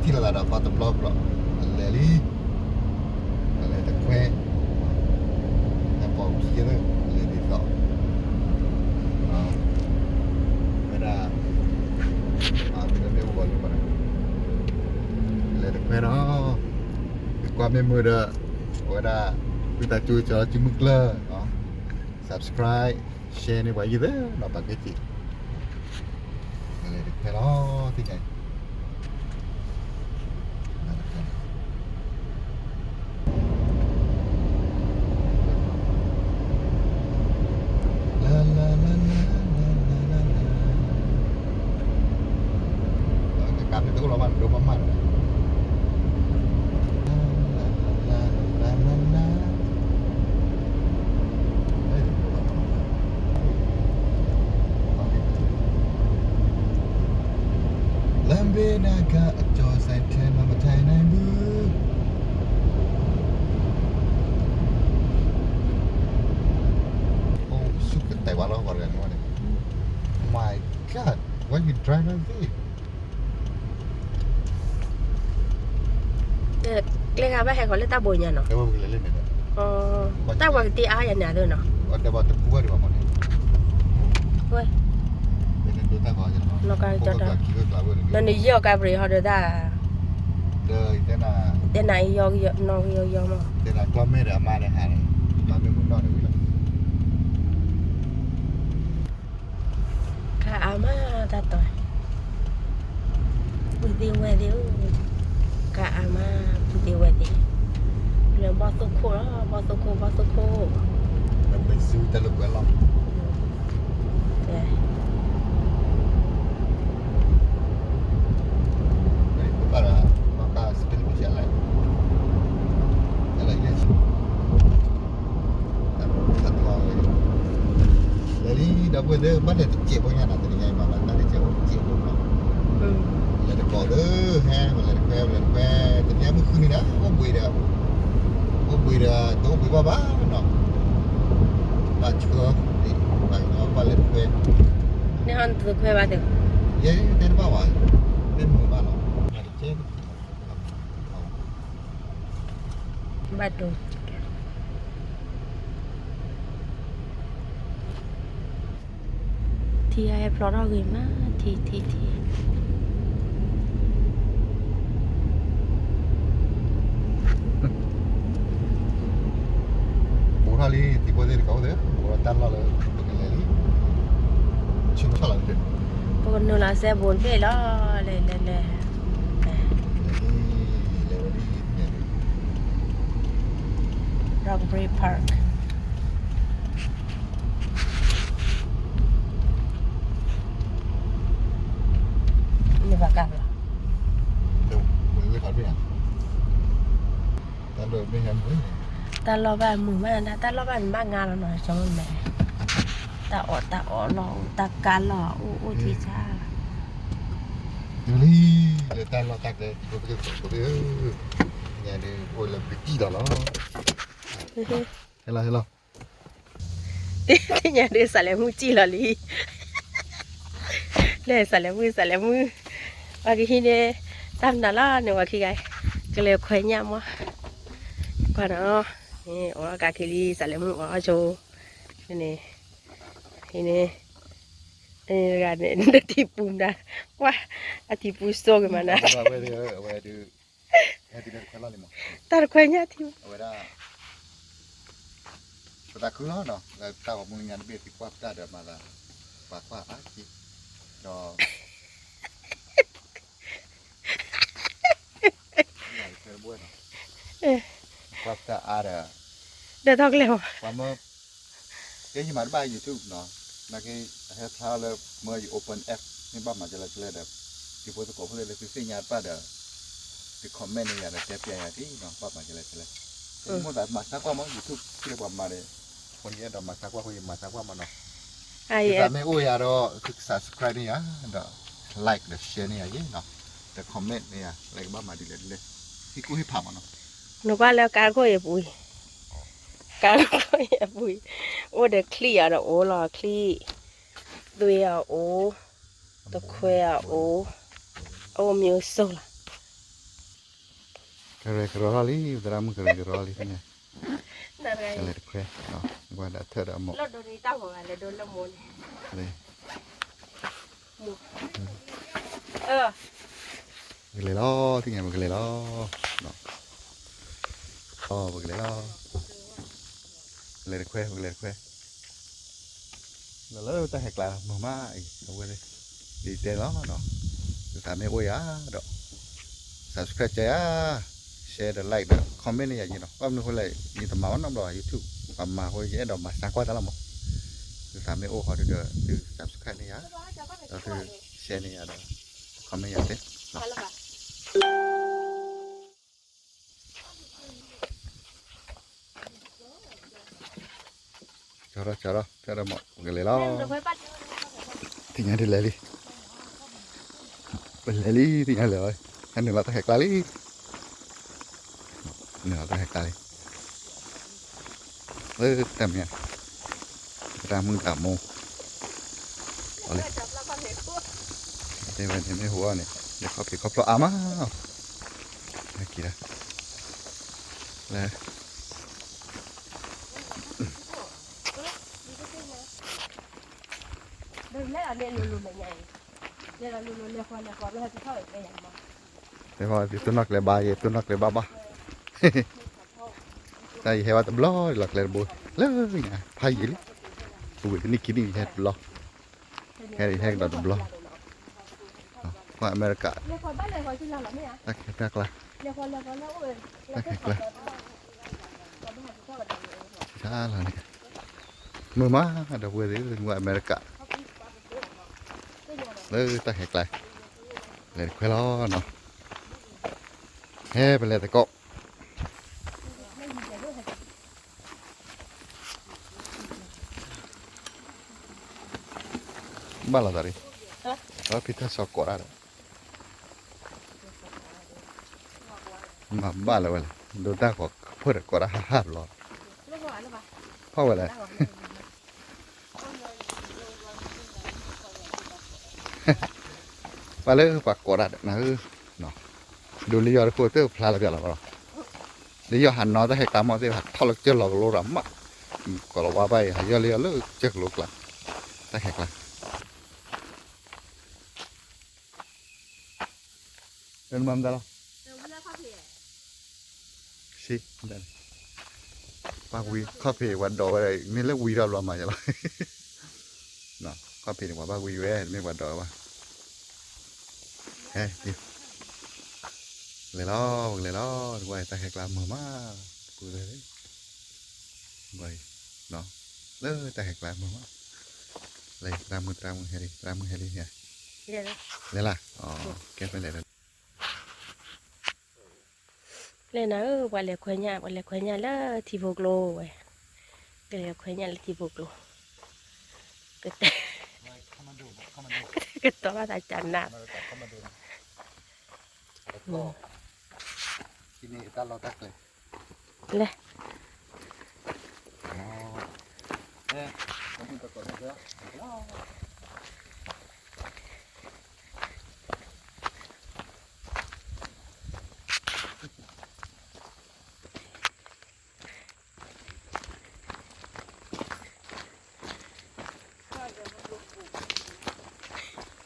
ထံၣ်လိာ်သးဒီးပှၤတဘျီဘျီ, အလဲၤလံ, အလဲၤတခွဲ, အပိာ်ခံသၢ, အလဲၤဒ်သိး, ဝဲဒၣ်, အမ့ၢ်အိၣ်ဘၣ်လၢပှၤ, အလဲၤတခွဲနီၤ, ကွၢ်မ့ၢ်မုာ်ဒီး, အဝဲဒၣ်, ဝံသးစူၤ ကၠီ ကၠီမုၢ်ကျၢၢ်, subscribe, share န့ၢ်ပှၤယံၤသၢနီၤ ပာ်ကဲက့ၤ, အလဲၤတခွဲလီၤ သ့ၣ်ညါအံၤ ကါဖဲတအိၣ်လီၤဘၣ်ဒိမးမး, လမ်းဘေးနားက အကျော်ဆိုင်ထဲမှာ မထိုင်နိုင်ဘူး. Oh, super တဲဝဲလီၤ ဝဲန့ၣ်, My God, why you drive like this? ကျဲဂၤဘၣ်ဟဲဃီၤလၢတၢ်ဘိညါနီၤ, တၢ်ဝဲကတ့အါယၤန့ၣ်သ့နီၤ, လီၤကါကၠီတၢ်, နယီၢ်ကါပရံၤဟီဒီးတၢ်, တဲနၤအံၤယီၢ်နီၢ်ကယီၢ်ယီၢ်မး, ကါအါမးတၢ်တီၤ, ပုၢ်သ့ၣ်ဝဲၢ်သ့ၣ်ဧၢ, ကါအါမး, ပုၢ်သ့ၣ်ဝဲၢ်သ့ၣ်, လၢဘီၣ်သိၣ်ခိၣ်လီၤ, ဘီၣ်သိၣ်ခိၣ် ဘီၣ်သိၣ်ခိၣ်, တၢ်လၢကွဲးလီၤ လဲၤလံ ဒီပုၢ်ဝဲၢ်သ့ၣ် ဘၣ်လဲၤတစဲးဖိညါနီၤ တနံၤညါအံၤမး ဘၣ်တၢ်တစဲးဖိတစဲးဖိနီၤ, လဲၤတကိးဒီး ဟဲ ပလဲၤတခွဲ ပလဲၤတခွဲ တနံၤညါမုၢ်ဃုနံၤဒီး အိၣ်ဘှံးဒီး အိၣ်ဘှံးဒီး တအိၣ်ဘှံးဘၣ်ဘၣ်နီၤ, ဘၣ်ဆှၢ ဘၣ်လဲၤတခွဲ န့ၣ်ဟီနတခွဲဘၣ်သ့ၣ် ယဲတဲတဘၣ်ဘၣ် မ့ၢ်မုာ်ဘၣ်လီၤ တစဲး ဘၣ်တိၤ ထံအဟဲဖျိးထီၣ်ဂ့ၤမး ထံ ထံ ထံ ဘူးထီၣ်လံ ထံဖိသ့ၣ်တကိးသ့ၣ် ဘူးထီၣ်တၢ်လီၢ်လၢ ပကလဲၤလံ ဆူၣ်ထီၣ်လီၤ ပကနုာ်လီၤစဲဘူးတဘ့ၣ်လီၤ လဲၤ လဲၤ လဲၤ Rockbridge Park န့ၣ်ဘၣ်ကါဘျီ တၢ်လီၢ်ဘ့ၣ်ဟဲမုာ်န့ၣ် တၢ်လီၢ်ဘၣ်မုာ်မး တၢ်လီၢ်ဘၣ်န့ၣ်ဘၣ်ငါလီၤနီၤ ကၠီမုၢ်မဲ တၢ်အီၣ်တၢ်အီလီၤ တၢ်ကါလီၤ အိၣ်အိၣ်ထံဆါ တုၤလံ လၢတၢ်လီၢ်တၢ်ကျဲ တံၤဖိသ့ၣ်ကိးသ့ၣ်ဧၢ ညါဒုး အိၣ်လၢပကစံၣ်လီၤလီၤ ဟဲလီၤ ဟဲလီၤ သ့ၣ်ညါဒုး စးလဲၤမုၢ်စံၣ်လီၤလံ လၢစးလဲၤမုၢ် စးလဲၤမုၢ် ပှၤကဟံးန့ၣ် တၢ်မနုၤလီၤန့ၣ် ပှၤခံဂၤ ကလဲၤခွဲညၣ်မး ကွၢ်နီၤ န့ၣ် အိၣ်လီၤကါခံလံ စးလဲၤမုၢ်အိၣ်လီၤဆိ န့ၣ် ဟံးန့ၣ် တဂၤန့ၣ် နထံပူၤနၤ ကွၢ် အထံပူၤစိကမၤနၤ တၢ်တခွဲညၣ်ထံ အဝဲဒၣ် ပသးခုလီၤနီၤ လၢတၢ်ဂီၤမူညါတဘ့ၣ် သုကွၢ်ပတၢ်ဒီးမၤသး ပှၤကွၢ်အါက့ ဒီး ကွၢ်ပတၢ်အါဒီး ဒီးထီၣ်ကလဲာ်မး ပှၤမၢ ကဲယမၤတဘၣ် YouTube နီၤ နာ်က့ အဟဲဖျါလၢ မၢယ open app မ့ၢ်ဘၣ်မၤကလဲၣ်ကလဲၣ်ဒီး ယဖိသကိးဖိလၢသုသ့ၣ်ညါတဘၣ်ဒီး သု comment န့ၢ်ယၤဒီးတဲပျးယၤဒ်နီၤ ဘၣ်မၤကလဲၣ်ကလဲၣ် မိၣ်သးမၤဆါကွၢ်မး YouTube စ့ၢ်ပှၤမၤဒီး အဃိန့ၣ်ယအဲၣ်ဒိးမၤဆါကွၢ်အဃိယမၤဆါကွၢ်မးနီၤ ယသးမ့ၢ်အိၣ်ယၤဒီး သု subscribe န့ၢ်ယၤ ဒီး like ဒီး share န့ၢ်ယၤယဲနီၤ ဒီး comment န့ၢ်ယၤ လၢကဘၣ်မၤဒ်လဲၣ်ဒ်လဲၣ် ဟ့ၣ်ကူၣ်ဟ့ၣ်ဖးမးနီၤ နကွၢ်လၢကါခိၣ်အံၤပူၤ ကါခိၣ်အံၤအပူၤ အိၣ်ဒီးချံၣ်အီၤဒီးအိၣ်လီၤ ချံၣ် သွေးအအိၣ် တခွဲအအိၣ် အအိၣ်မံၤအိၣ်စိလီၤ ကရဲၣ်ကရီထီၣ်လံ သရၣ်မုၣ်ကရဲၣ်ကရီလံသ့ၣ်ညါ, ကလဲၤတခွဲ, ကွၢ်ဒၣ်ထၢၣ်ဒီးမိၢ်, ပကလဲၤလီၤသ့ၣ်ညါ ပကလဲၤလီၤ, ပကလဲၤလီၤ, ပကလဲၤတခွဲ ပကလဲၤတခွဲ လၢလၢတၢ်ဟဲကျါမုာ်မးအံၤ အဝဲသ့ၣ် ဒ်တဲလီၤနီၤ, သုသးမ့ၢ်အိၣ်ယၤဒီး subscribe ကယၤ, share ဒီး like ဒီး comment န့ၢ်ယၤယံၤနီၤ, ဘၣ်မနုၤအဃိလဲၣ် ယတမၤဘၣ်နီတဘျီ YouTube ပှၤမၤအဃိ ယအဲၣ်ဒိးမၤစၢ်ကွၢ်တၢ်လီၤမး, သုသးမ့ၢ်အိၣ်ဃီဒီး သု subscribe န့ၢ်ယၤ, ဒီးသု share န့ၢ်ယၤဒီး comment ယၤသ့ ကၠီထီၣ်ကၠီထီၣ် ဖဲဒီးမး ပကလဲၤလီၤ, သ့ၣ်ညါဒ်လဲၣ်လံ, ပလဲၤလံ သ့ၣ်ညါလဲၤလီၤ, ဟဲနုာ်လီၤတၢ်ဟဲကျါလံ, နုာ်လီၤတၢ်ဟဲကျါလံ, လၢတၢ်မ့ၢ် သရၣ်မုၣ်တၢ်မိၢ်, အီၤလံ, တဲဝဲန့ၣ်မ့ၢ်ဟူအီၤန့ၣ် လဲၤခီဖံးခီဖျိအါမး, ဟဲက့ၤလၢ တဲဝဲ သုနီၢ်ကျဲဘၣ် ယဲ သုနီၢ်ကျဲဘၣ်ဘၣ်, တၢ်ယဟဲဝဲတဘျီလီၤကျဲတဘိ, လၢညါ ဖးယံာ်လံ, ပဝံၤတနံၣ်ခံနံၣ်ယဟဲတဘျီ, ဟဲဟဲကဒီးတဘျီ, ပှၤအမဲရကၤ တၢ်ခဲတၢ်ကျါ, တၢ်ခဲကျါ ဆါလီၤန့ၣ်, မုာ်မး ဒီပုၢ်ဝဲၢ်သ့ၣ် မုၢ်အမဲရကၤ လၢတၢ်ခဲကျါ, လဲၤတခွဲလီၤနီၤ, ဟဲပလဲၤသကိး ဘၣ်လီၤသးရံ, ဖံထၢၣ်စီၤကိးတၢ်ဒီး မၤဘၣ်လၢၤဝဲလဲၣ်, ဒိတၢ်ဃီဖၢၣ်ဒီးကိးတၢ်ဟးဟးဘျီ, ဖီၣ်ဝဲလဲၣ်, ပှၤလၢပှၤကိးတၢ်နၤဧၢ, ဒိလၢယီၤတခိၣ်သ့ၣ်ဖျါလၢပျၢၤလီၤဘၣ်လီၤ, လၢယီၤဟးနီၤတၢ်ဟဲကျါမီၢ်သ့ၣ် ဟးထီၣ်လၢကစၢၢ်လီၤကလိရၤမး, ကိးလီၤဝါဘၣ်အံၤ ဟးယီၢ်လၢယီၤလၢကစၢၢ်ကလိကျါ, တၢ်ဟဲကျါ မၤမတၤလီၤ, စံး, ပှၤဝံၤခီၣ်ဖံးဝဲဒိးဝဲ, မ့ၢ်လၢဝံၤထီၣ်ဘျီမၤယလီၤ, ခီၣ်ဖံးန့ၣ် ပှၤဘၣ်ဝံၤဝဲ မ့ၢ်ပှၤဒိးဝဲဘၣ်, ဟဲ, လဲၤလီၤ, လဲၤလီၤ, တၢ်ဟဲကျါမုာ်မး, ပူၤလၢ လၢတၢ်ဟဲကျါမုာ်မး, လၢသရၣ်မုၣ် သရၣ်မုၣ်ဟဲလံ သရၣ်မုၣ်ဟဲလံ, လဲၤလၢ, ကဲဖဲလဲၣ် လဲၤနၤဧၢ, ပှၤလဲၤခွဲညၣ် ပှၤလဲၤခွဲညၣ်လၢထံဖိကျိဝဲ, ကလဲၤခွဲညၣ်လၢထံဖိကျိ, ကတဲ, ကတဲကတီၤဘၣ်သးကနၣ်, လဲၤ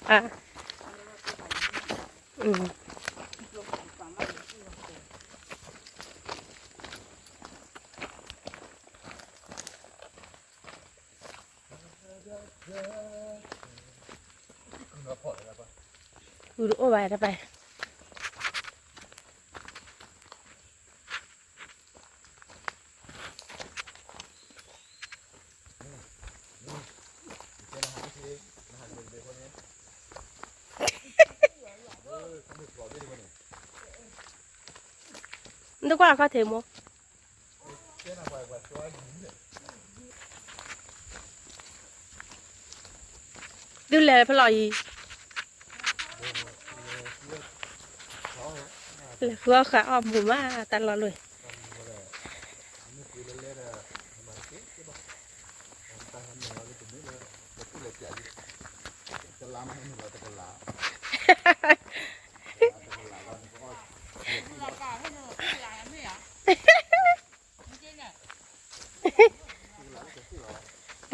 အါ, အါ, အူတအိၣ်ဘၣ်တပၤ နတကွၢ်အခီၣ်ထံးမိၢ်, သုလဲၤဖဲလီၤအံၤ, လဲၤဃုအီၣ်ဃုအီၣ်မုာ်မး တၢ်လီၢ်လီၤ. တလါမးဟဲနုာ်လီၤတကလး, တကလးလီၤန့ၣ်ကီး, တကလးလီၤန့ၣ်ကီး,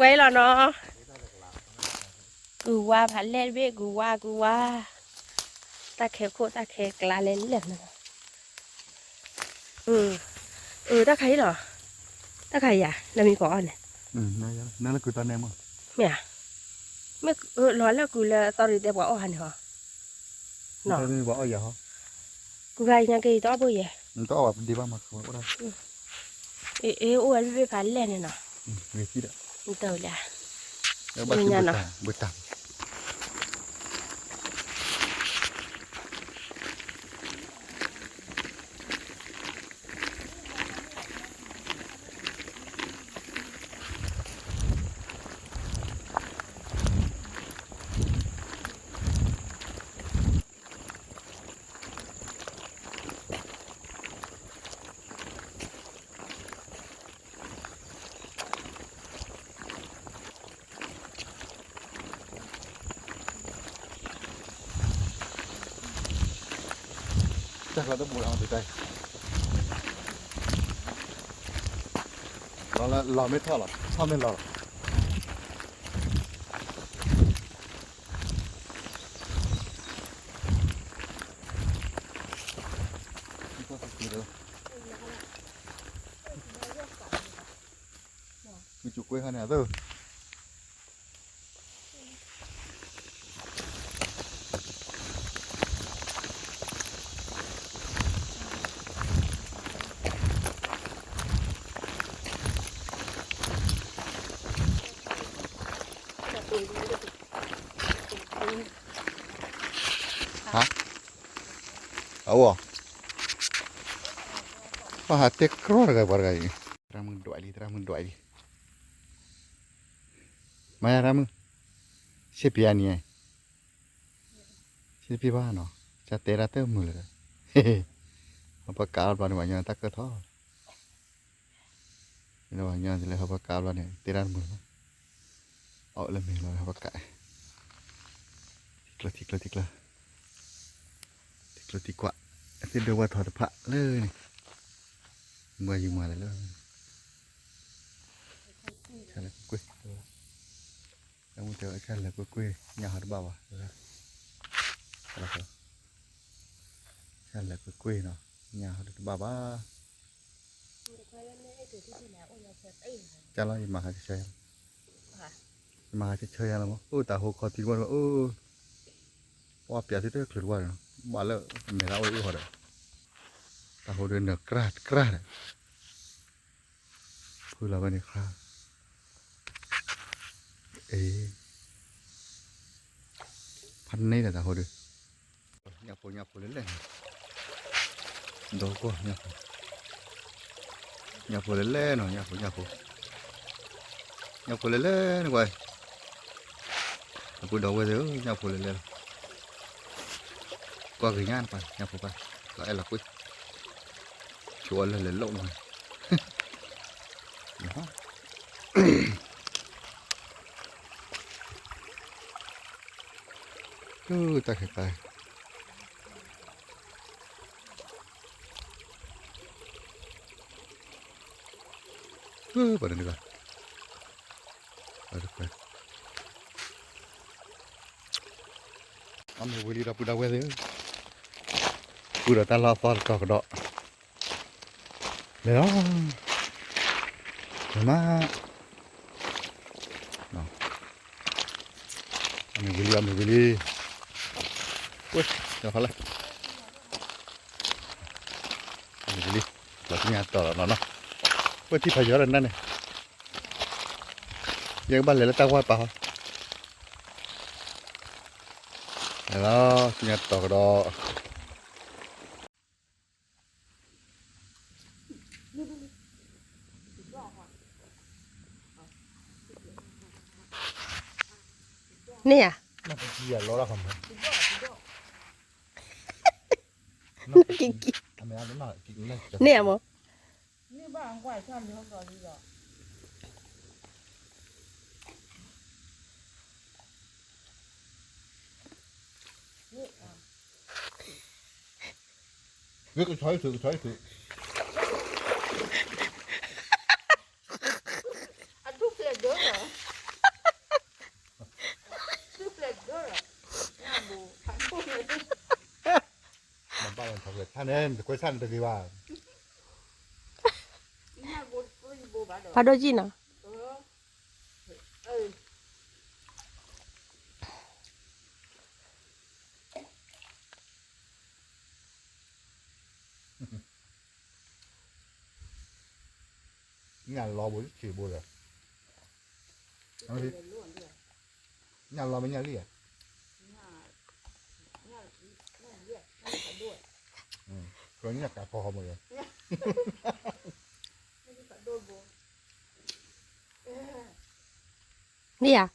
ဝဲလီၤနီၤ, ကုၢ်ဝါဖးလဲၢ်တဘ့ၣ် ကုၢ်ဝါ ကုၢ်ဝါ, တၢ်ခဲခိၣ် တၢ်ခဲကျါလဲၢ်လဲၢ်နီၤ, အၢ တၢ်ခါအံၤလီၤ, တၢ်ခါအံၤယၤ နမံၤပှၤအီၣ်န့ၣ်, မ့ၢ်ဧါ, မ့ၢ်လီၤလၢကုၢ်လၢအသီတတဲပှၤအီၣ်ဟါန့ၣ်ဟီ, ကုၢ်ခါအံၤညါက့ၤတအီၣ်ဘိယဲ, အ့ အိၣ်ဝဲတဘ့ၣ်ဖးလဲၢ်န့ၣ်နီၤ, တၢ်ဝဲလၢ တၢ်ကျါတဘိးအီၤတတၢ်, လီၤလၢလီၤမ့ၢ်ထီၣ်လီၤ ထီၣ်မ့ၢ်လီၤလီၤ. မ့ၢ်ကွၢ်ကွ့ၢ်ခါန့ၣ် အသိး ဟါ, အအိၣ်, ပှၤဟးတဲကြီတဂၤပှၤတဂၤအံၤ, သရၣ်မုၣ်ဒွးလံ သရၣ်မုၣ်ဒွးလံ, မၤယၤသရၣ်မုၣ်, ဆ့ပျဲနံၤ, ဆ့ပျဲဘၣ်နီၤ, ကတဲဒၣ်တမုာ်လၢၤဒီး, ဟဲပှၤကးလီၤဘျီန့ၣ် ပှၤညီတၢ်ကၢၢ်ထီၣ် လၢပှၤညီလၢဟဲပှၤကးဘျီန့ၣ် တဲဒၣ်တမုာ်လၢၤဘၣ်, အီၣ်လၢမ့ၢ်လီၤဟဲပှၤကး, ထံကျၢ ထံကျၢ ထံကျၢ, ထံကျၢထံကွၢ်, သ့ၣ်ဒိဝဲထီၣ်တဖၣ်လၢန့ၣ်, မ့ၢ်ယုာ်မၤလဲၣ်လၢ ဆၣ်လဲၣ်ကွ့ၢ်ကွ့ၢ်, တၢ်မုၢ်တဲဝဲဆၣ်လဲၣ်ကွ့ၢ်ကွ့ၢ် ညၣ်ဟီတဘၣ်ဘၣ်, ဆၣ်လဲၣ်ကွ့ၢ်ကွ့ၢ်နီၤ, ညၣ်ဟီတဘၣ်ဘၣ်. ကၢ်လီၤ ယမၤဟးကဆၢယၤလီၤ, ယမၤဟးကဆၢယၤလီၤမး, အိၣ်တၢ်ဟိခီထံတဘၣ်တဘၣ်, အိၣ် ပှၤပျးသုတချုးတဝၢ်ဒီး, ဘၣ်လၢမဲာ်သၣ်အိၣ်အ့ၣ်ဟီဒီး, တၢ်ဟိဒုးနၢၤကြၢ်ကြၢ်ဒီး, ဖုလီၤဝဲန့ၣ်ခါ, အ့, ဖးန့ၢ်ဒီးတၢ်ဟိဒုး, ညၣ်ဖိညၣ်ဖိလဲၣ်လဲၣ်, ဒီကွၢ်ညၣ်ဖိ, ညၣ်ဖိလဲၣ်လဲၣ်နီၤ ညၣ်ဖိ ညၣ်ဖိ, ညၣ်ဖိလဲၣ်လဲၣ်နကွၢ်, အပုၢ်ဒီဝဲၢ်သ့ၣ်ဧၢ ညၣ်ဖိလဲၣ်လဲၣ်လီၤ, ကွၢ်က့ၤညၣ်နကွၢ် ညၣ်ဖိပၢ်, လီၤအဲၣ်လီၤကွံ, ဆိအီၤလၢလဲၤလိာ်နကွၢ်, တၢ်ခဲခါ ပှၤတဂၤ, ပှၤတဂၤ, အမ့ၢ်ဝံၤလံဒီပုၢ်ဒီဝဲၢ်သ့ၣ်ဧၢ, ဃုာ်ဒီးတၢ်လီၢ်သီတတီၤကဒီး, လဲၤလီၤ, မၤ, အမ့ၢ်ဝံၤလံ အမ့ၢ်ဝံၤလံ, ဝဲ, ကဖးလဲၣ် အမ့ၢ်ဝံၤလံ, လီၤဆူညါတီၤလီၤနီၤနီၤ, ဝဲထံဖးယီၤဒီးနၤန့ၣ်, ယကဘၣ်လဲၤလၢတၢ်ဝါပာ်ဟီ, လဲၤလီၤ ဆူညါတီၤကဒီး န့ၣ်ဧါ, န့ၣ်ဧါမး, ကဆီထု ကဆီထု, အဒူၣ်ကျဲဒၢလီၤ ဆၣ်န့ၣ် နတခွဲဆၣ်န့ၣ်တဂ့ၤဘၣ်. ဖးဒိၣ်ကံၣ်နီၤ. ညၣ်လီၤဘိဆံးဘိဒီး, ညၣ်လီၤမ့ၢ်ညၣ်လံဧါ, ညၣ်ကးဖီဟီမ့ၢ်, န့ၣ်ဧါ.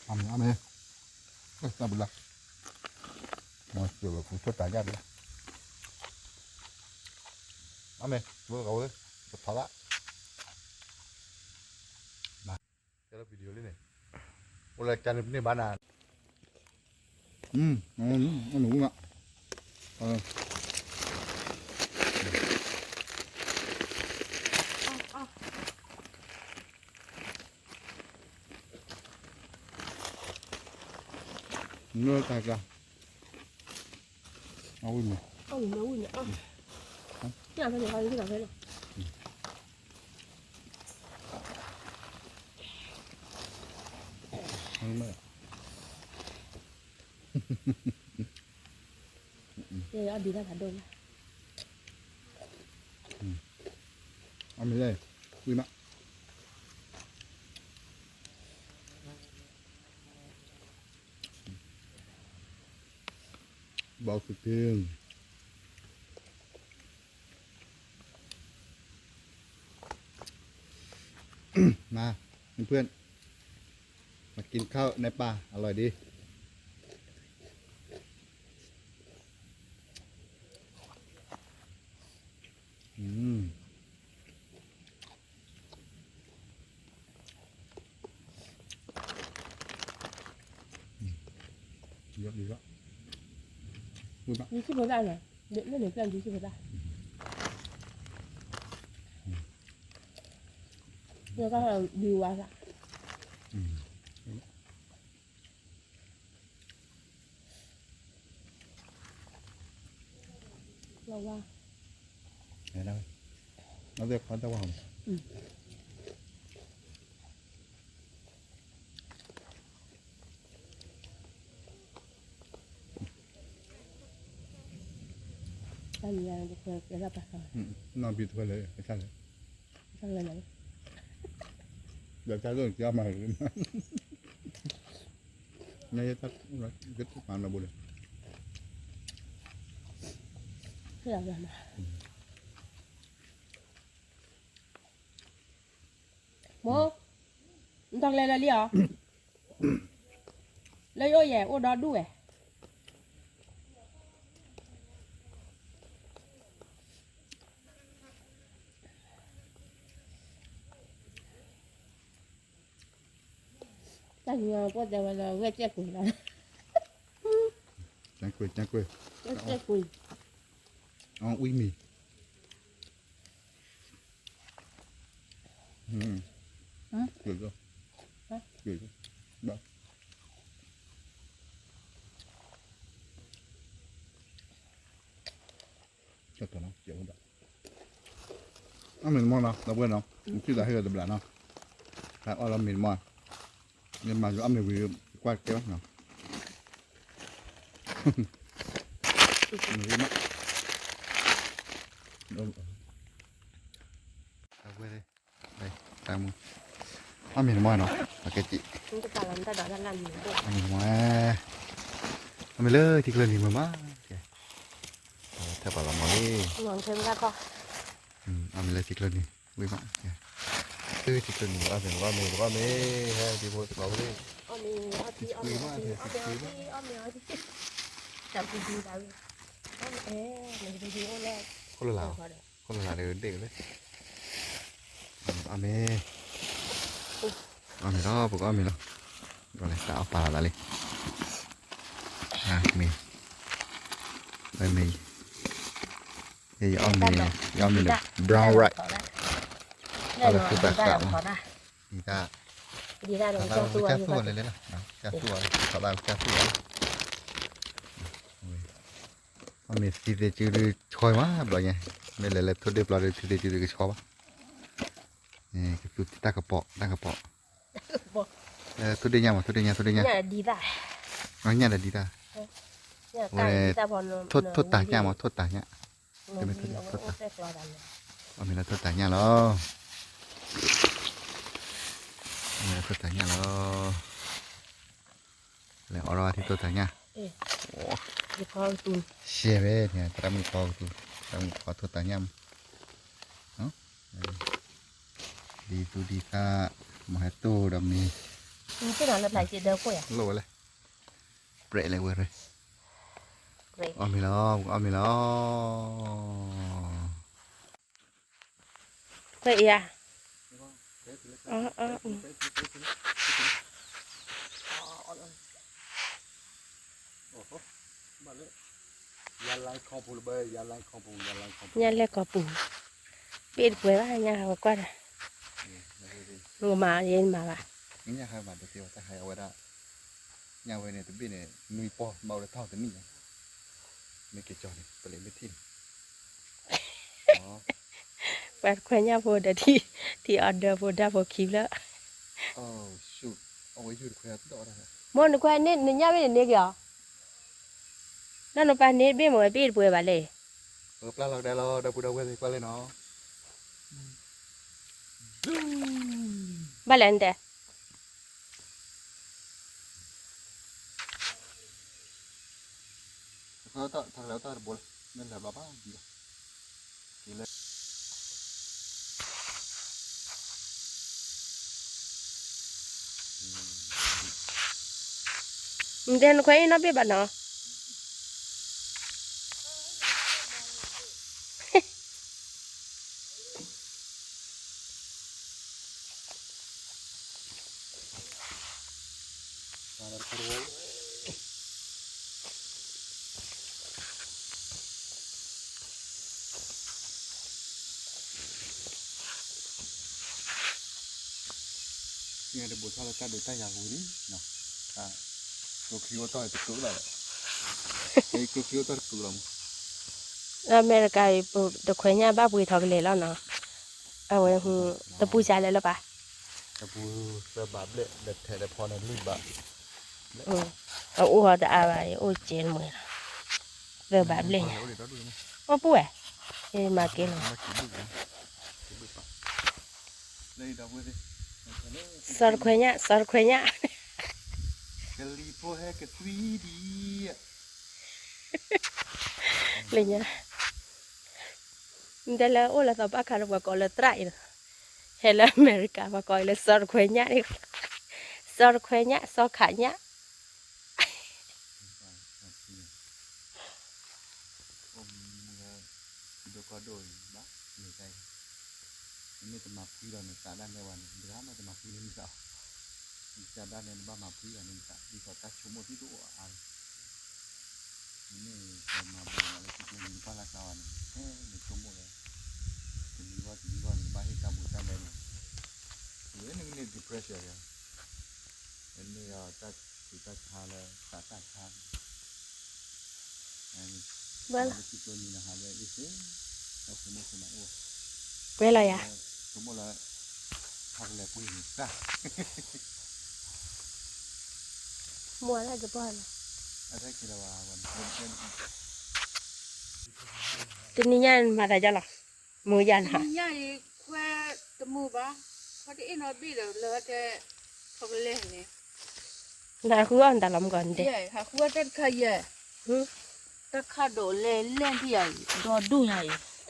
အမ့ၢ်, အမ့ၢ်, တၢ်ဘုလၢ်, မ့ၢ်စၢၤဝဲ ကူဆိတၢ်ယၣ်ဘုလၢ်, အမ့ၢ်, ဝဲကဝဲ, ပထီၣ်လၢ, ကဲလၢ video လံန့ၣ်, အိၣ်လၢကန့ၣ်ပန့ၢ်ဘၣ်နၤ, အမ့ၢ်ဝံၤမး, နတၢ်ကျါ, အဝံၤမး, အဝံၤမး, အဝံၤမး, အါ, ညၣ်ဖဲန့ၣ်, အမ့ၢ်လဲၣ်, ဝံၤမး, ဘီကတ့ၢ် มา เพื่อนๆ มากินข้าวในป่า อร่อยดี อืม เยอะดีละ พูดปะ ယူရှိၣ်ဖိသၣ်နီၤ, လၢန့ၣ် ပျၢ်ယူရှိၣ်ဖိသၣ်, လၢကဒီဝါသၣ်, လီၤဝါ, နောက်ထပ်ခွါတက်ဝါအောင် တၢ်မံၤတခွဲကဲထီၣ်ပာ်ခါ, နောက်ပြီးတခွဲလဲၣ် ကစၢ်လဲၣ်, ကစၢ်လဲၣ်, ဒီးကစၢ်လို့ကြားမှာလေ, နယတၢ်, ကတၢ်ပာ်နဘိလဲၣ်, မိၢ်, နတၢ်ကျဲလၢာ်လံဧါ, လၢယအိၣ်ယဲၢ် အိၣ်ဒီဒူၣ်ဝဲ, တၢ်ညီဖိတဲဝဲလၢဝဲၢ်ကဲကွံာ်လီၤ, ကဲကွံာ် ကဲကွံာ်, ဝဲၢ်ကဲကွံာ်, အဝံမံၤ ဟမ်, ဟမ်, ကဲကွံာ်, ကဲကွံာ်, ဘၣ်, ကဲကွံာ်နီၤ, ကဲကွံာ်ဒီး, အမ့ၢ်မီၢ်နီၤ ဒီပုၢ်ဝဲၢ်နီၤ, နထံၣ်သးဟ့ၣ်လီၤတဘျီနီၤ, တၢ်အီၣ်လီၤမ့ၢ်မီၢ်, မ့ၢ်မၤယိၤအီၣ်မ့ၢ်ဝံၤ ကွၢ်ကဲဘၣ်နီၤ, မ့ၢ်မီၢ်, တၢ်ဝဲ တၢ်မူ, အီၣ်မ့ၢ်တမီၢ်နီၤ, ပကဲစံး, အီၣ်မ့ၢ်တမီၢ်, အီၣ်မ့ၢ်လၢထံကျၢၢ်နံၤမ့ၢ်မး, ထဲပှၤလီၤမီၢ်လံ, အီၣ်မ့ၢ်လၢထံကျၢၢ်နံၤ, ဝံၤမး, သုထံကျၢၢ်နံၤ ပကအီၣ်မ့ၢ် ပကအီၣ်မ့ၢ် ပကအီၣ်မ့ၢ်, ဟဲဒံဖိတဘျီဝဲလံ, အီၣ်မ့ၢ်, အီၣ်မ့ၢ်, အီၣ်မ့ၢ်, အီၣ်မ့ၢ်, ခိၣ်လၢ်လၢ်, ခိၣ်လၢ်လၢ်ဒ့ၣ်ကလဲၣ်, အီၣ်မ့ၢ်, အီၣ်မ့ၢ်လီၤ ပကအီၣ်မ့ၢ်လီၤ, တၢ်အီၣ်ပာ်လီၤသးလံ, မ့ၢ်, မ့ၢ်, ယအီၣ်မ့ၢ်, ယအီၣ်မ့ၢ်န့ၣ် brown rice, တၢ်လၢသူၣ်တၢ်ဃာ်မး, ဒ်တၢ်, ဒ်တၢ်လၢကစၢ်သူၣ်အီၤလဲၤလဲၤလီၤ, ကစၢ်သူၣ်အီၤလဲၤ ကစၢ်သူၣ်အီၤလဲၤ, အမ့ၢ်သံသ့ၣ်စုဒုးဆီမးဘျီညါ, မ့ၢ်လဲၤလၢထိၣ်ဒ့ၣ်ပျီဒုး သံသ့ၣ်စုဒုးကဆီဘၣ်, ကသူတၢ်ကပီၤ တၢ်ကပီၤ, လၢထိၣ်ဒ့ၣ်ညါမး ထိၣ်ဒ့ၣ်ညါ ထိၣ်ဒ့ၣ်ညါ, ညၣ်ဒီးဒ်တၢ်, ဝဲ, ထိၣ်တၢ်ညၣ်မး ထိၣ်တၢ်ညၣ်, ထိၣ်တၢ်, အမ့ၢ်လၢထိၣ်တၢ်ညၣ်လီၤ, အမ့ၢ်လၢထိၣ်တၢ်ညၣ်လီၤ, လဲၤအီၣ်ထီၣ်ဝဲထံထိၣ်တၢ်ညၣ်, ရှဲဝဲန့ၣ် သရၣ်မုၣ်ဖီကသူ, သရၣ်မုၣ်ဖီထိၣ်တၢ်ညၣ်မး, ဒ်သူဒ်သၣ်, မ့ၢ်ဟဲတိၢ်ဒီးမ့ၢ်, လိၣ်ဝဲလဲၣ်, ပြဲးလဲၤဝဲရၢ, အီၣ်မ့ၤလီၤ, အီၣ်မ့ၤလီၤ. ခွဲးအံၤဧါ, ညၣ်လဲၢ်ကီၢ်ပူၤ, ဘ့ၣ်တပှဲၤဘၣ် ညၣ်ဟးဝဲကွၢ်ဒီး, မ့ၢ်မၤယဲမၤဘၣ်, ဝဲဒၣ်, ညၣ်ဝဲန့ၣ် တဘ့ၣ်န့ၣ် နွံပီၢ် ဘၣ်အိၣ်လၢတၢ်တနံၣ်ညါ, မ့ၢ်က့ၤကၠီန့ၣ် ပလဲၤမ့ၢ်ထံၣ်န့ၣ် ပှၤတခွဲးညၣ်ဖိဒီး ထံၣ်အီၤဒၢဖိဒၣ်ဖိခံဖျၢၣ်, မိၢ်နခွဲးန့ၣ် နညၣ်ဘ့ၣ်န့ၣ်န့ၢ်က့ၤအီၤ, ဒီးနပၢ်န့ၢ်ဘ့ၣ်မ့ၢ်ဝဲဘ့ၣ်တပှဲၤဘၣ်လဲၣ်, ပကပျၢ်လီၤကဒါလီၤ ဒီပုၢ်ဒီဝဲၢ်သ့ၣ်ကွၢ်လဲၣ်နီၤ, ဘၣ်လဲၣ်နတဲ ထီၣ်ကလဲၤတဘိလၢ မ့ၢ်လၢဘျီဘၣ်ဒံးဘၣ်, က့ၤလၢ နတဲနခွဲးအံၤနီၣ်ဘ့ၣ်ဘၣ်နီၤ, တဘိးထီၣ်လၢတၢ်ဒုးတၢ်ယၤပူၤန့ၣ်, ကျိချံအိၣ်တီၢ်တကုာ်လီၤ, ကျိချံအိၣ်တီၢ်တကုာ်လီၤမး, အမဲရကၤအံၤ တခွဲးညၣ်ဘၣ်ပှ့ၤထီၣ်ကလဲာ်လီၤနီၤ, အဝဲ တပူၤစးလဲၣ်လၢၤဘၣ်, တပူၤသၢဘးဘျဲၣ် ဒီးထဲးဒီးဖီန့ၣ်လွံၢ်ဘး အအိၣ်ဟီတအါဘၣ် အိၣ်ကဲတမှဲၤလီၤ, သၢဘးဘျဲၣ်ညါ, အိၣ်ပူၤဝဲ, မၤက့ၤလီၤ, စီၤတခွဲးညၣ် စီၤတခွဲးညၣ်, လၢညါ နတဲလၢအိၣ်လၢသီဘၣ်ခါလၢပှၤကိးလၢသရၣ်အံၤလီၤ, ဟဲလၢအမဲရကၤ ပှၤကိးအံၤလၢစီၤတခွဲးညၣ်န့ၣ်, စီၤတခွဲးညၣ် စီၤခးညၣ်, အိၣ်မူလၢ ဒိၣ်ကီၢ်ဒိၣ်အံၤဘၣ်, နမ့ၢ်တမၤဖှံလီၤနသးဒၣ်နဲဝဲန့ၣ် တဂၤမးတမၤဖှံလၢနသး, နသးဒၣ်နဲနဘၣ်မၤဖှံလီၤနသး ဒ်သိးတၢ်ဆိကမိၣ်သံတအိၣ်အါလီၤ, နမ့ၢ်တမၤဘူးလၢထံကျိနံၤတပၣ်လၢ်ကျါဘၣ်န့ၣ် နဆိကမိၣ်လၢ တနံၤဂီၢ်တနံၤဂီၢ်န့ၣ် နဘၣ်ဟ့ၣ်တၢ်ဘူးတၢ်လဲန့ၣ်, ဝဲန့ၣ်ကန့ၢ် depression ယါ, နမ့ၢ်တၢ်ဆူးတၢ်ဆါလၢသးတၢ်ဆါ လၢထံကျိနံၤနဟးလၢအ့ၣ်သ့, တၢ်ဆိကမိၣ်ဆိကမးအိၣ်, ဝဲလီၤယါ, ဆိကမိၣ်လၢ ဟးကလဲၤပှ့ၤန့ၣ်တၢ်, မ့ၢ်လၢကပီၤလီၤ, တနံၤညါမၤသးဒ်လီၤ, မုာ်ယါနၤ, တနံၤညါအံၤခွဲးတမုာ်ဘၣ်, ခွဲးတအ့ၣ်နီတဘ့ၣ်ဒီးလၢတဲ ခီကလဲၣ်န့ၣ်, နဟးဃုအီၣ်နတၢ်လီၤမုၢ်ကီၢ်န့ၣ်, ဟးဃုအီၣ်တၢ်တခါယဲၢ်, တၢ်ခါဒိးလဲၣ်လဲၣ်ဒ်ယၤအံၤ ဒီဒူၣ်ညါ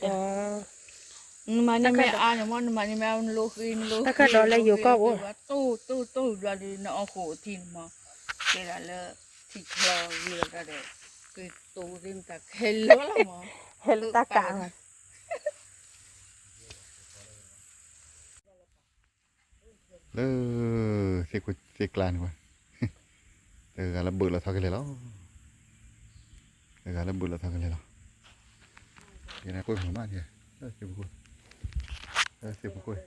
အံၤ, နမၤန့ၢ်မ့ၢ်အါန့ၣ်မ့ၢ် နမၤန့ၢ်မ့ၢ်အါ နလိဃ့နလိဃ့ တၢ်ခါဒိးလဲၣ်ယိၤကီၢ်အိၣ်, တိၢ်တိၢ်တိၢ်ဘျီဒီး နအီၣ်ဃိးထံန့ၣ်မ့ၢ်, ကဲဒၣ်လၢ ထံချီဂ့ၤလီၤတၢ်ဒီး ကတိၤသ့ၣ်မတၤခဲလၢာ်လီၤမ့ၢ်, ဟဲလၢတၢ်ကးလီၤ လၢ သ့ၣ်ကျါန့ၣ်ဝဲ, တဂၤလၢဘုးလီၤထီၣ်ကလဲာ်လီၤ, တဂၤလၢဘုးလီၤထီၣ်ကလဲာ်လီၤ, ယနၢ်ကွၢ်မုာ်မး, သ့ၣ်ဖိခိၣ်, သ့ၣ်ဖိခိၣ်,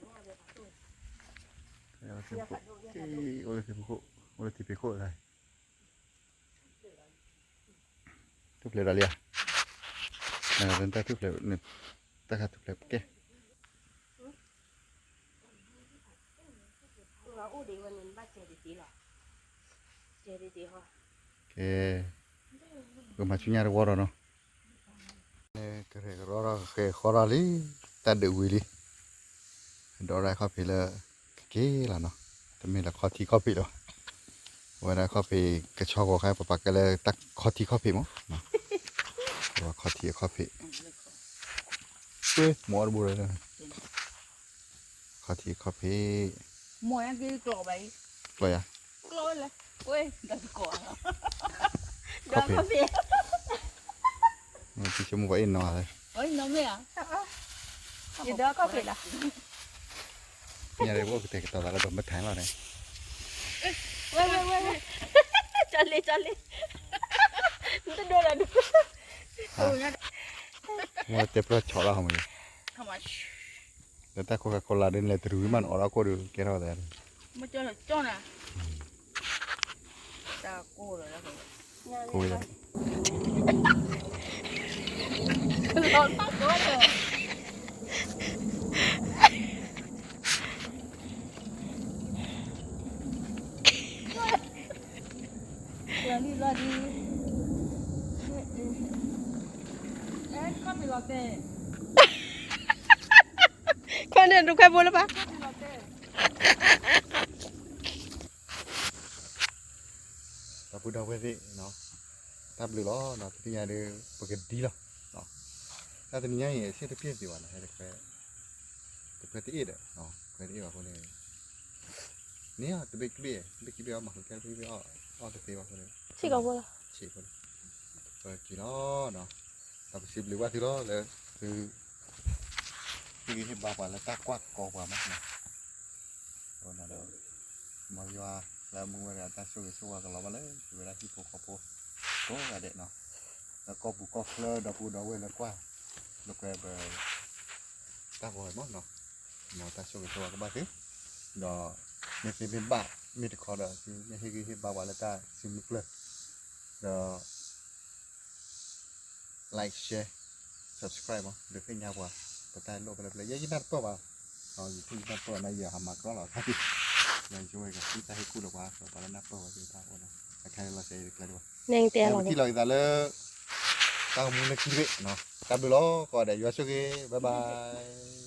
အိၣ်လၢထံဖီခိၣ်, အိၣ်လၢထံဖီခိၣ်, ထူၣ်ဖျဲးဒီးလံဧါ, နတၢ်ထူၣ်ဖျဲးန့ၣ်, တၢ်ခါထူၣ်ဖျဲးကဲ, ကဲ, ပမၤဆူညါတဝီဒီးနီၤ, ကရဲၣ်ကရီဒီးဃဲၤဃီထီၣ်လံ, တၢ်ဒုးဝံၤလံ, ဒိးဒၣ်ခီၣ်ဖံးလၢကက့ၤလီၤနီၤ, တမ့ၢ်လၢခီၣ်ထံးခီၣ်ဖံးလၢၤဘၣ်, အဝဲဒၣ်ခီၣ်ဖံးကဆီဂီၤခါ ပပာ်ကဲလၢတၢ်ခီၣ်ထံးခီၣ်ဖံးမး, ခီၣ်ထံးအခီၣ်ဖံး, မ့ၢ်အီၤတဘိလၢ ခီၣ်ထံးအခီၣ်ဖံး, မ့ၢ်က့ၤကျီၢ်ဘၣ်အံၤ, ကျီၢ်ယၤ, ကျီၢ်ဝဲလဲၣ်, ဝဲ, ဒီးတကိးလီၤ, ဒီးခီၣ်ဖံး, တဆိကမိၣ်ပှၤအ့ၣ်နီၤ, အ့ၣ်နီၤမ့ၢ်ဧါ, ယဒီးခီၣ်ဖံးလီၤ, ညါဒီးပအိၣ်ကတဲာ်ကတီၤသးလၢပမ့ၢ်ထဲလီၤန့ၣ်, ဝဲဝဲဝဲဝဲ, ကၠီလ့ကၠီလ့, နတဒိလီၤဒိ, မ့ၢ်တဲပျီဆီးလီၤဟီမး, လၢတၢ်ခိၣ်ခါခိၣ်လာ်ဒ်လဲၣ်တရူးမး နအိးထီၣ်ကိၣ်ဒီးကဲထီၣ်သး, မ့ၢ်ကၠီလ့ကၠီနၤ, တၢ်ကိၣ်လီၤ, ကိၣ်ဝဲဒၣ် လီၤလံလီၤလံ, အဲ ခီၣ်ဖံးလီၤတဲာ်, ခီၣ်န့ၣ်ဒုးခွဲးဘိလၢၤဘၣ်, ခီၣ်ဖံးလီၤတဲာ် ဒီပုၢ်ဒီဝဲၢ်သ့ၣ်, တၢ်ဘျုးလီၤ, တနံၤညါဒီး ပကဒံလီၤ, တၢ်တနံၤညါအံၤ အဆ့ၣ်တပျဲၢ်သ့ဘၣ်နီၤ, ဟဲတခွဲး, တခွဲးတအ့ၣ်ဒီး, ခွဲးတအ့ၣ်ဘၣ်အဃိန့ၣ်, န့ၣ်တဘ့ၣ်ကဘ့ၣ်, တဘ့ၣ်ကဘ့ၣ်အီၣ် မၤဃုာ်ကဲတဘ့ၣ်ကဘ့ၣ်အီၣ်, အီၣ်တသ့ဘၣ်အဃိန့ၣ်, ဆ့ၣ်ကီးဖိလီၤ, ဆ့ၣ်ဖိလီၤ, ပက့ၤလီၤ, ဒီးပစံးဘျုးဘၣ်သုလီၤ လၢ သု ဟ့ၣ်ဂံၢ်ဟ့ၣ်ဘါပှၤလၢတၢ်ကွၢ်ကီပှၤမးနီၤ, အဃိဒီး မ်ယွၤလၢအမူဝဲဒၣ်တၢ်ဆိၣ်ဂ့ၤဆိၣ်ဝါကလီၤဘၣ်လၢ ပဝဲဒၣ်ဟံၣ်ဖိဃီဖိ ကိးဂၤဒဲးနီၤ, လၢကီၢ်ပူၤကီၢ်ချၢ ဒီပုၢ်ဒီဝဲၢ်လၢကွၢ်, လၢကွဲပ တၢ်ဂီၤမးနီၤ, မ်တၢ်ဆိၣ်ဂ့ၤဆိၣ်ဝါကဘၣ်သု, ဒီး မ့ၢ်သ့မ့ၢ်ဘၣ် မ့ၢ်တခီဒီး သုမ့ၢ်ဟ့ၣ်ဂံၢ်ဟ့ၣ်ဘါပှၤလၢတၢ်စုမုၢ်ကျၢၢ်, ဒီး like share subscribe မး ဒုးသ့ၣ်ညါပှၤ, ပတၢ်လိၣ်ဖဲလဲၣ်ဖဲလဲၣ် ယဲယနၢ်တပၢၢ်ဘၣ်, ယထံၣ်ယနၢ်တပၢၢ်ဘၣ် နယဲဟးမၤကြီလီၤ, ယဆိကမိၣ်ကသံတၢ်ဟ့ၣ်ကူၣ်လၢပှၤ ပှၤလၢနၢ်ပၢၢ်ဝဲသ့ၣ်တဖၣ်အိၣ်ဒီး အခါန့ၣ်လီၤစဲးတကျဲဒံးဘၣ်, နတဲလီၤ ပထံၣ်လီၤက့ၤသးလၢ တၢ်ဂီၤမူလၢခံတဘ့ၣ်, တၢ်ဘျုးလီၤ ကိးဂၤဒဲး ယွၤဆိၣ်ဂ့ၤ bye bye.